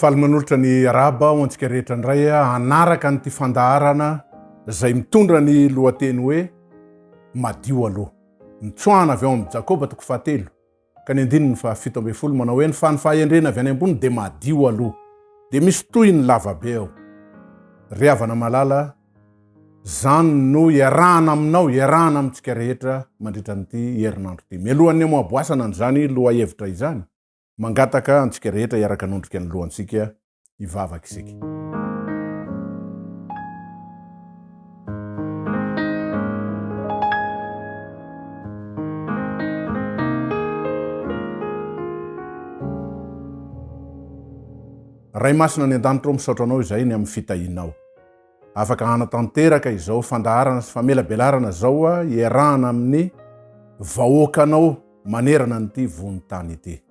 Faly manolotra ny arahaba ho antsika rehetra indray hanaraka an'ity fandaharana izay mitondra ny lohateny hoe Madio aloha. Nitsoahana avy ao amin'i Jakoba toko fahatelo ka ny andininy faha-17 manao hoe ny fa ny fahendrena avy any ambony dia madio aloha. Dia misy tohiny lava be ao. Ry havana malala, izany no iarahana aminao, iarahana amintsika rehetra mandritra an'ity herinandro ity. Mialohan'ny hamoaboasana an'izany lohahevitra izany, Mangataka antsika rehetra hiaraka hanondrika ny lohantsika hivavaka isika. Ray Masina any an-danitra ô, misaotra Anao izahay ny amin'ny fitahianao. Afaka hanatanteraka izao fandaharana sy famelabelarana izao iarahana amin'ny vahoakanao manerana an'ity vohon-tany ity.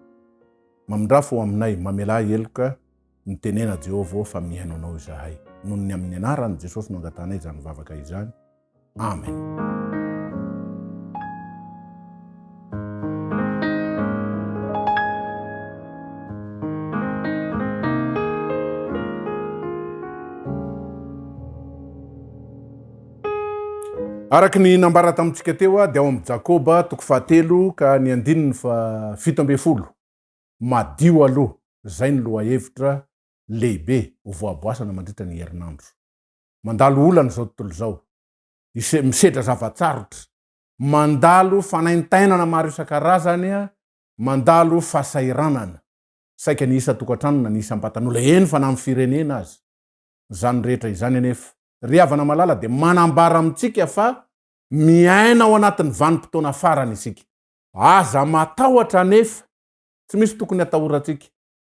Mamindrà fo aminay, mamelà heloka, mitenena Jehovah ô fa mihaino anao izahay. Noho ny amin'ny anaran'i Jesosy no angatahanay izany vavaka izany. Amen. Araka ny nambara tamintsika teo dia ao amin'i Jakoba toko fahatelo ka ny andininy faha-17. Madio aloha, izay ny lohahevitra lehibe ho voaboasana mandritra ny herinandro. Mandalo olana izao tontolo izao, misedra zava-tsarotra, mandalo fanaintainana maro isan-karazany, mandalo fahasahiranana, saika ny isan-tokantrano na ny isam-batan'olona, eny fa na amin'ny firenena aza. Izany rehetra izany anefa, ry havana malala, dia manambara amintsika fa miaina ao anatin'ny vanim-potoana farany isika. Aza matahotra anefa, tsy misy tokony hatahorantsika,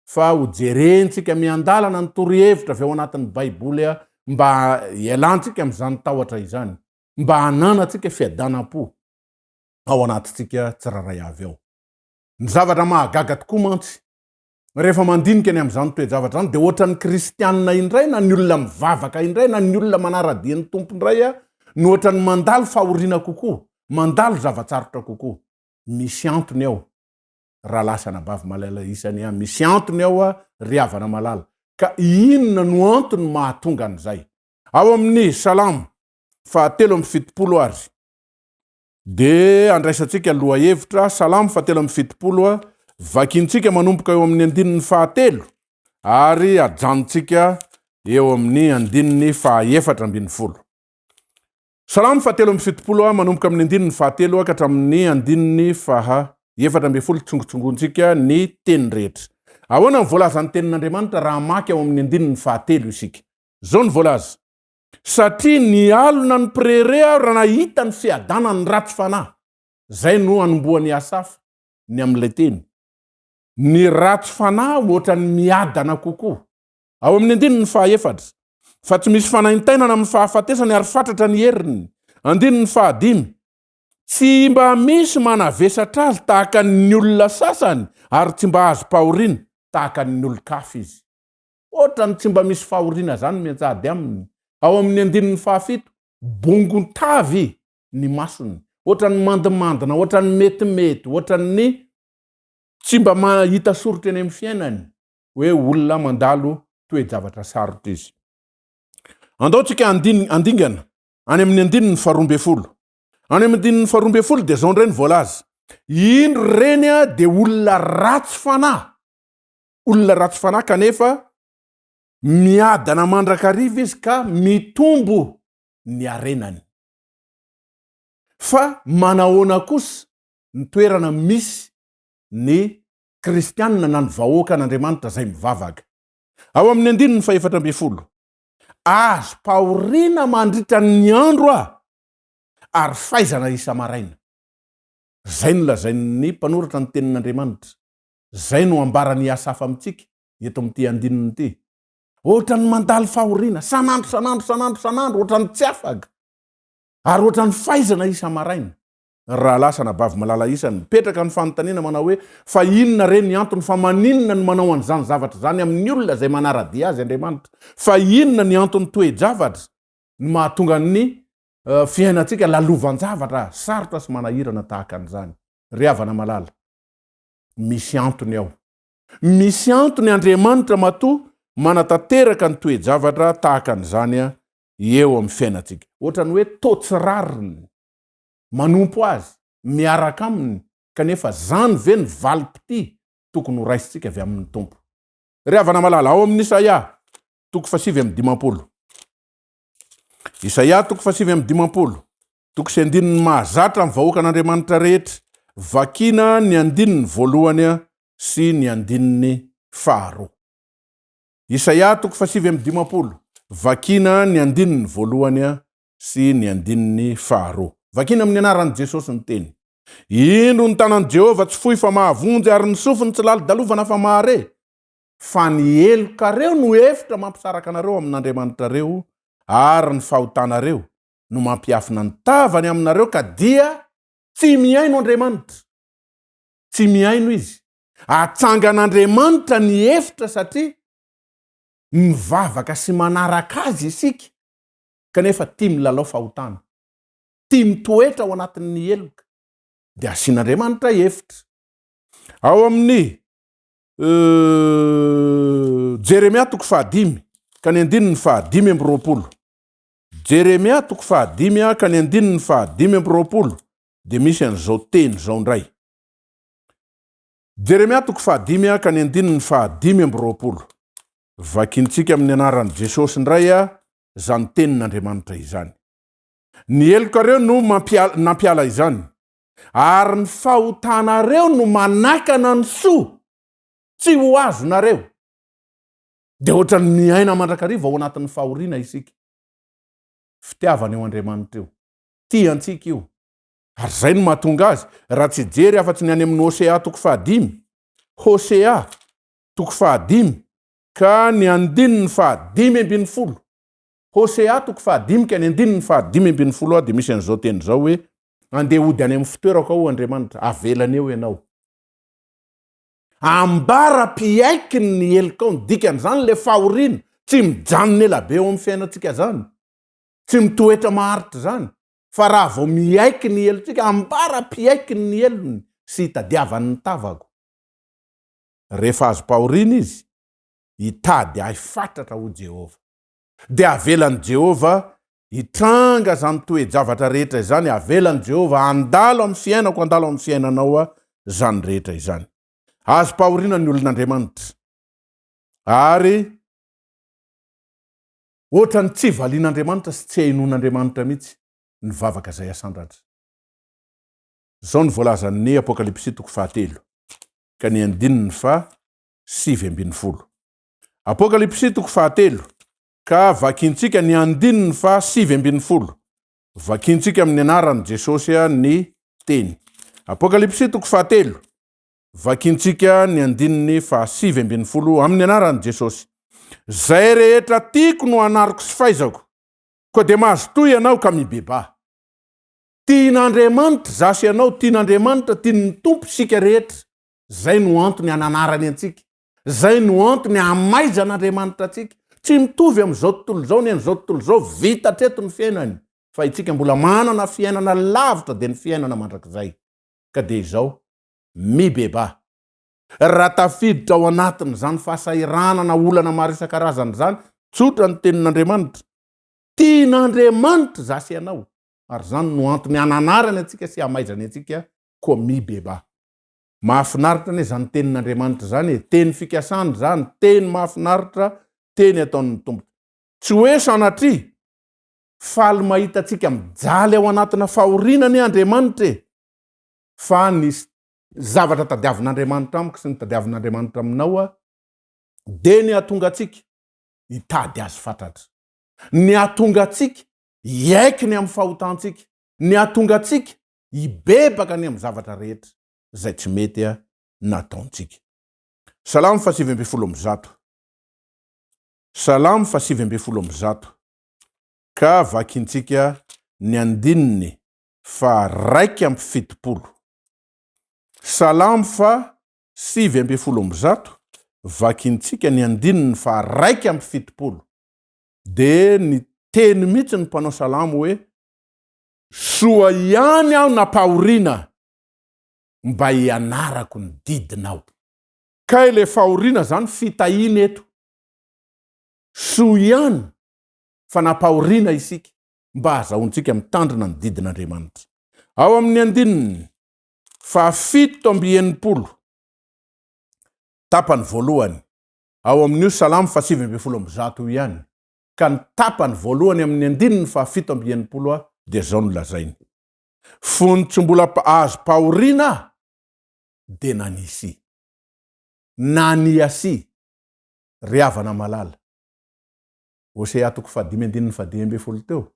fa ho jerentsika miandalana ny torohevitra avy ao anatin'ny Baiboly mba hialantsika amin'izany tahotra izany, mba hananantsika fiadanam-po ao anatintsika tsirairay avy ao. Ny zavatra mahagaga tokoa mantsy, rehefa mandinika ny amin'izany toe-javatra izany, dia ohatran'ny kristianina indray na ny olona mivavaka indray na ny olona manara-dia ny Tompo indray no ohatran'ny mandalo fahoriana kokoa, mandalo zava-tsarotra kokoa. Misy antony ao, rahalahy sy anabavy malala isany a, misy antony ao a, ry havana malala. Ka inona no antony mahatonga an'izay? Ao amin'ny Salamo fahatelo amby 70 ary dia andraisantsika lohahevitra, Salamo fahatelo amby 70 a, vakintsika manomboka eo amin'ny andininy fahatelo ary ajanontsika eo amin'ny andininy fahaefatra ambin'ny folo. Salamo fahatelo amby 70 a, manomboka amin'ny andininy fahatelo ka hatramin'ny andininy faha 14, tsongotsongontsika ny teny rehetra. Ahoana ny voalazan'ny tenin'Andriamanitra raha hamaky ao amin'ny andininy fahatelo isika? Izao ny voalaza, Satria nialona ny mpirehareha aho raha nahita ny fiadanan'ny ratsy fanahy. Izay no anombohan'i Asafa ny amin'ilay teny. Ny ratsy fanahy ohatran'ny miadana kokoa. Ao amin'ny andininy fahaefatra, fa tsy misy fanaintainana amin'ny fahafatesany ary fatratra ny heriny. Andininy fahadimy, tsy mba misy manavesatra azy tahaka ny olona sasany ary tsy mba azom-pahoriana tahaka ny olon-kafa izy. Ohatran'ny tsy mba misy fahoriana izany mianjady aminy. Ao amin'ny andininy fahafito, bongon-tavy ny masony. Ohatran'ny mandimandina, ohatran'ny metimety, ohatran'ny tsy mba mahita soritra eny amin'ny fiainany. hoe olona mandalo toe-javatra sarotra izy. Andao tsika handingana any amin'ny andininy faha-12. Any amin'ny andininy faha-12 dia izao indray ny voalaza. Indro ireny dia olona ratsy fanahy. Olona ratsy fanahy kanefa miadana mandrakariva izy ka mitombo ny harenany. Fa manahoana kosa ny toerana misy ny kristianina na ny vahoakan'Andriamanitra izay mivavaka. Ao amin'ny andininy faha-14, Azom-pahoriana mandritra ny andro aho, ary faizana isa-maraina. Izay no lazain'ny mpanoratra ny Tenin'Andriamanitra. Izay no ambaran'i Asafa amintsika eto amin'ity andininy ity. Ohatran'ny mandalo fahoriana, san'andro, san'andro, san'andro, san'andro, ohatran'ny tsy afaka. Ary ohatran'ny faizana isa-maraina. Rahalahy sy anabavy malala isany, mipetraka ny fanontaniana manao hoe, Fa inona re ny antony, fa maninona no manao an'izany zavatra izany amin'ny olona izay manara-dia Azy Andriamanitra? Fa inona ny anton'ny toe-javatra no mahatonga ny fiainantsika lalovan-javatra sarotra sy manahirana tahaka an'izany? Ry havana malala, misy antony ao. Misy antony Andriamanitra matoa. manatanteraka ny toe-javatra tahaka an'izany eo amin'ny fiainantsika. Ohatran'ny hoe toa tsy rariny manompo Azy, miaraka Aminy, kanefa zany ve ny valim-pitia tokony ho raisintsika avy amin'ny Tompo? Ry havana malala, ao amin'ny Isaia, toko fahasivy amby dimampolo. Isaia toko fahasivy amby dimampolo, toko sy andininy mahazatra amin'ny vahoakan'Andriamanitra rehetra, vakina ny andininy voalohany sy ny andininy faharoa. Isaia toko fahasivy amby dimampolo, vakina ny andininy voalohany sy ny andininy faharoa. Vakina amin'ny anaran'i Jesosy ny teny. Indro ny tanan'i Jehovah tsy fohy fa mahavonjy ary ny sofiny tsy lalodalovana fa mahare. Fa ny helokareo no efitra mampisaraka anareo amin'Andriamanitrareo ary ny fahotanareo no mampiafina ny tavany aminareo ka dia tsy mihaino Andriamanitra. Tsy mihaino izy. Atsangan'Andriamanitra ny efitra satria mivavaka sy manaraka azy isika kanefa tia milalao fahotana, tia mitoetra ao anatin'ny heloka, dia asian'Andriamanitra efitra. Ao amin'ny Jeremia toko fahadimy ka ny andininy fahadimy amby roapolo. Jeremia toko fahadimy ka ny andininy fahadimy amby roapolo dia misy an'izao teny izao indray. Jeremia toko fahadimy ka ny andininy fahadimy amby roapolo. Vakintsika amin'ny anaran'i Jesosy indray izany tenin'Andriamanitra izany. Ny helokareo no nampiala izany, ary ny fahotanareo no manakana ny soa tsy ho azonareo. Dia ohatran'ny miaina mandrakariva ao anatin'ny fahoriana isika. Fitiavana io Andriamanitra io. Tia antsika io. Ary izay no mahatonga azy, raha tsy hijery afa-tsy ny any amin'ny Hosea toko fahadimy, Hosea toko fahadimy ka ny andininy fahadimy ambin'ny folo. Hosea toko fahadimy ka ny andininy fahadimy ambin'ny folo dia misy an'izao teny izao hoe, Andeha hody any amin'ny fitoerako aho, Andriamanitra, avelany eo ianao. Ambara-piaiky ny helokao, ny dikan'izany ilay fahoriana, tsy mijanona ela be eo amin'ny fiainantsika izany, tsy mitoetra maharitra izany, fa raha vao miaiky ny helotsika, ambara-piaiky ny helony sy hitadiavany ny tavako. Rehefa azom-pahoriana izy, hitady ahy fatratra, hoy Jehovah. Dia havelan'i Jehovah hitranga izany toe-javatra rehetra izany, havelan'i Jehovah handalo amin'ny fiainako, handalo amin'ny fiainanao izany rehetra izany. Azom-pahoriana ny olon'Andriamanitra. Ary ohatran'ny tsy valian'Andriamanitra sy tsy hainoan'Andriamanitra mihitsy ny vavaka izay asandratra. Izao no voalazan'ny Apokalypsy toko fahatelo ka ny andininy faha 19. Apokalypsy toko fahatelo ka vakintsika ny andininy faha 19. Vakintsika amin'ny anaran'i Jesosy ny teny. Apokalypsy toko fahatelo, vakintsika ny andininy faha 19 amin'ny anaran'i Jesosy. Izay rehetra tiako no anariko sy faizako, koa dia mazotoa ianao ka mibebaha. Tian'Andriamanitra izaho sy ianao, tian'Andriamanitra, tian'ny Tompo isika rehetra. Izay no antony ananarany antsika. Izay no antony amaizan'Andriamanitra antsika. Tsy mitovy amin'izao tontolo izao ny an'izao tontolo izao, vita hatreto ny fiainany, fa isika mbola manana fiainana lavitra dia ny fiainana mandrakizay. Ka dia izao, mibebaha. Raha tafiditra ao anatin'izany fahasahiranana olana maro isan-karazany izany, tsotra ny tenin'Andriamanitra. Tian'Andriamanitra izaho sy ianao, ary izany no antony ananarany antsika sy amaizany antsika, koa mibebaha. Mahafinaritra anie izany tenin'Andriamanitra izany e, teny fikasana izany, teny mahafinaritra, teny ataon'ny Tompo. Tsy hoe sanatria faly mahita antsika mijaly ao anatina fahoriana anie Andriamanitra e, fa ny zavatra tadiavin'Andriamanitra amiko sy ny tadiavin'Andriamanitra aminao dia ny hahatonga antsika hitady Azy fatratra, ny hahatonga antsika hiaiky ny amin'ny fahotantsika, ny hahatonga antsika hibebaka ny amin'ny zavatra rehetra izay tsy mety nataontsika. Salamo faha-119. Salamo faha-119, ka vakintsika ny andininy faha-71. Salamo faha-119, vakintsika ny andininy faha-71. Dia niteny mihitsy ny mpanao salamo hoe, Soa ihany aho nampahoriana mba hianarako ny didinao. Kay le fahoriana zany fitahiana eto. Soa ihany fa nampahoriana isika mba hahazahoantsika mitandrina ny didin'Andriamanitra. Ao amin'ny andininy faha-67, tapany voalohany, ao amin'io Salamo faha-119 io ihany, ka ny tapany voalohany amin'ny andininy faha-67 dia izao no lazainy, Fony tsy mbola azom-pahoriana aho, dia nanisy. Naniasia, ry havana malala. Hosea toko fahadimy andininy fahadimy teo,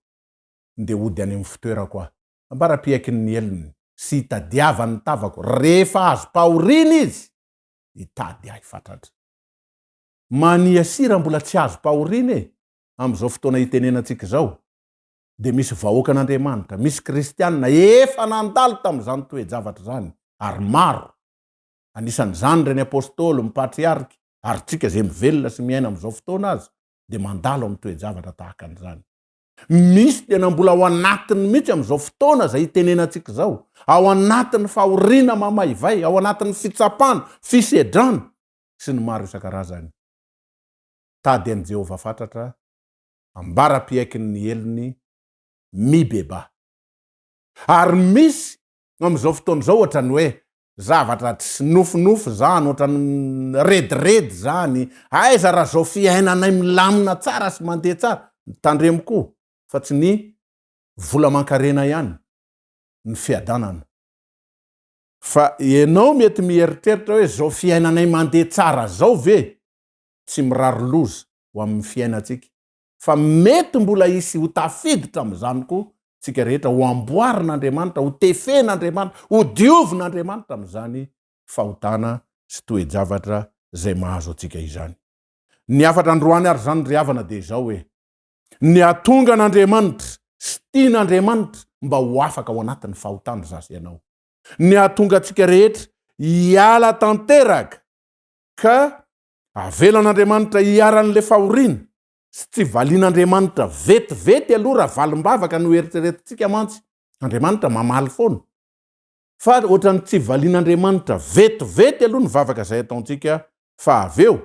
Ndeha hody any amin'ny fitoerako aho, ambara-piaiky ny helony sy hitadiavany ny tavako, rehefa azom-pahoriana izy, hitady ahy fatratra. Maniasia raha mbola tsy azom-pahoriana e! Amin'izao fotoana itenenantsika izao, dia misy vahoakan'Andriamanitra, misy kristiana efa nandalo tamin'izany toe-javatra izany, ary maro. Anisan'izany ireny apostoly, ny patriarika, ary tsika izay mivelona sy miaina amin'izao fotoana aza dia mandalo amin'ny toe-javatra tahaka an'izany. Misy tena mbola ao anatiny mihitsy amin'izao fotoana izay itenenantsika izao, ao anatin'ny fahoriana mamaivay, ao anatin'ny fitsapana, fisedrana, sy ny maro isan-karazany. Tady an'i Jehovah fatratra, ambara-piaikiny ny helony, mibebaha. Ary misy amin'izao fotoana izao ohatran'ny hoe zavatra tsy nofinofy zany, ohatran'ny rediredy zany, aiza raha zao fiainanay milamina tsara sy mandeha tsara, tandremo koa fa tsy ny vola aman-karena ihany ny fiadanana, fa ianao mety mieritreritra hoe zao fiainanay mandeha tsara zao ve tsy mirary loza ho amin'ny fiainantsika, fa mety mbola hisy ho tafiditra amin'izany koa tsika rehetra, ho amboarin'Andriamanitra, ho tefen'Andriamanitra, ho diovin'Andriamanitra amin'izany fahotana sy toe-javatra izay mahazo antsika izany. Ny hafatra androany ary izany ry havana dia izao hoe, ny hahatonga an'Andriamanitra sy tian'Andriamanitra mba ho afaka ao anatin'ny fahotana izaho sy ianao. Ny hahatonga antsika rehetra hiala tanteraka ka Avelan'Andriamanitra hiharan'ilay fahoriana sy tsy valian'Andriamanitra vetivety aloha raha valim-bavaka no eritreretintsika mantsy. Andriamanitra mamaly foana. Fa ohatran'ny tsy valian'Andriamanitra vetivety aloha ny vavaka izay ataontsika fa avy eo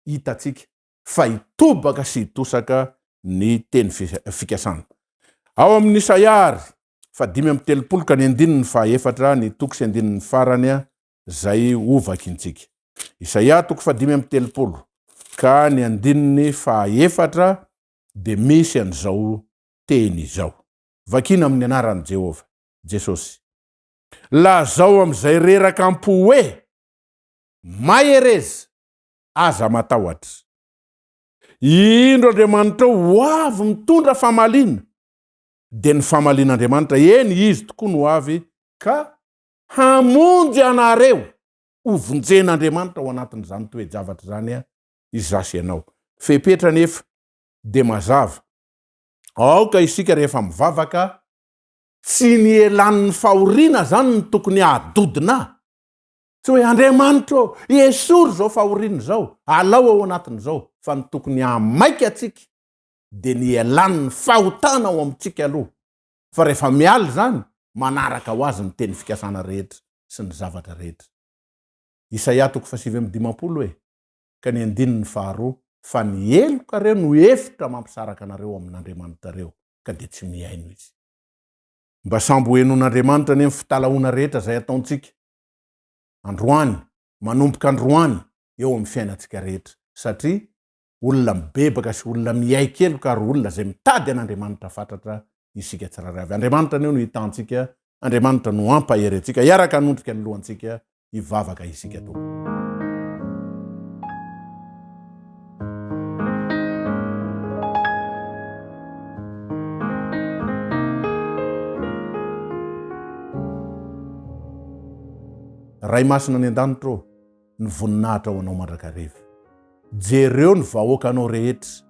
hitantsika fa hitobaka sy hitosaka ny teny fikasana. Ao amin'ny Isaia ary fa 35 ka ny andininy fahaefatra ny toko sy andininy farany izay hovakintsika. Isaia toko faha-35 ka ny andininy fahaefatra dia misy an'izao teny izao. Vakina amin'ny anaran'i Jehovah, Jesosy. Lazao amin'izay reraka am-po hoe, Mahereza, aza matahotra. Indro Andriamanitrao ho avy mitondra famaliana, dia ny famalian'Andriamanitra, eny, Izy tokoa no avy ka hamonjy anareo ho vonjen'Andriamanitra ao anatin'izany toe-javatra izany izaho sy ianao. Fepetra anefa dia mazava, aoka isika rehefa mivavaka, tsy ny elan'ny fahoriana izany no tokony hahadodona ahy, tsy hoe Andriamanitra ô, esory izao fahoriana izao, alao ao anatin'izao, fa ny tokony hahamaika antsika dia ny elan'ny fahotana ao amintsika aloha, fa rehefa miala izany, manaraka ho azy ny teny fikasana rehetra sy ny zavatra rehetra. Isaia toko faha-59 e, ka ny andininy faharoa, fa ny helokareo no efitra mampisaraka anareo amin'Andriamanitrareo, ka dia tsy mihaino Izy. Mba samby ho henoin'Andriamanitra anie ny fitalahoana rehetra izay ataontsika androany, manomboka androany, eo amin'ny fiainantsika rehetra, satria olona mibebaka sy olona miaiky heloka ary olona izay mitady an'Andriamanitra fatratra isika tsirairay avy. Andriamanitra anie no hitantsika, Andriamanitra no hampahery antsika. Hiaraka hanondrika ny lohantsika hivavaka isika Tompo. Ray masina any an-danitra ô, ny voninahitra ho anao mandrakariva. Jereo ny vahoakanao rehetra,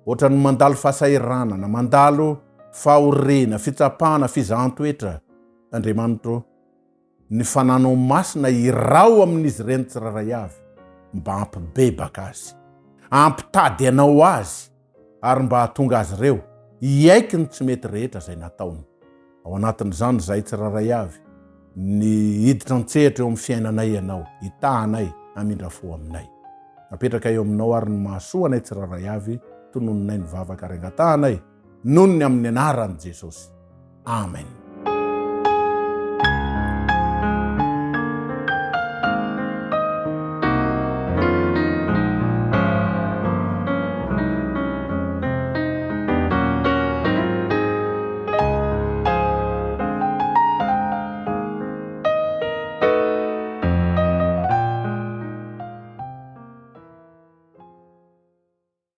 ohatran'ny mandalo fahasahiranana, mandalo fahoriana, fitsapana, fizahan-toetra, Andriamanitro, ny fananao masina irao amin'izy ireny tsirairay avy mba hampibebaka azy, hampitady anao azy ary mba hahatonga azy ireo hiaiky ny tsy mety rehetra izay nataony. Ao anatin'izany izahay tsirairay avy, ny hiditra an-tsehatra eo amin'ny fiainanay Ianao, hitaha anay, hamindra fo aminay. Apetraka eo aminao ary ny mahasoa anay tsirairay avy, tononinay ny vavaka ary angatahanay noho ny amin'ny anaran'i Jesosy. Amen.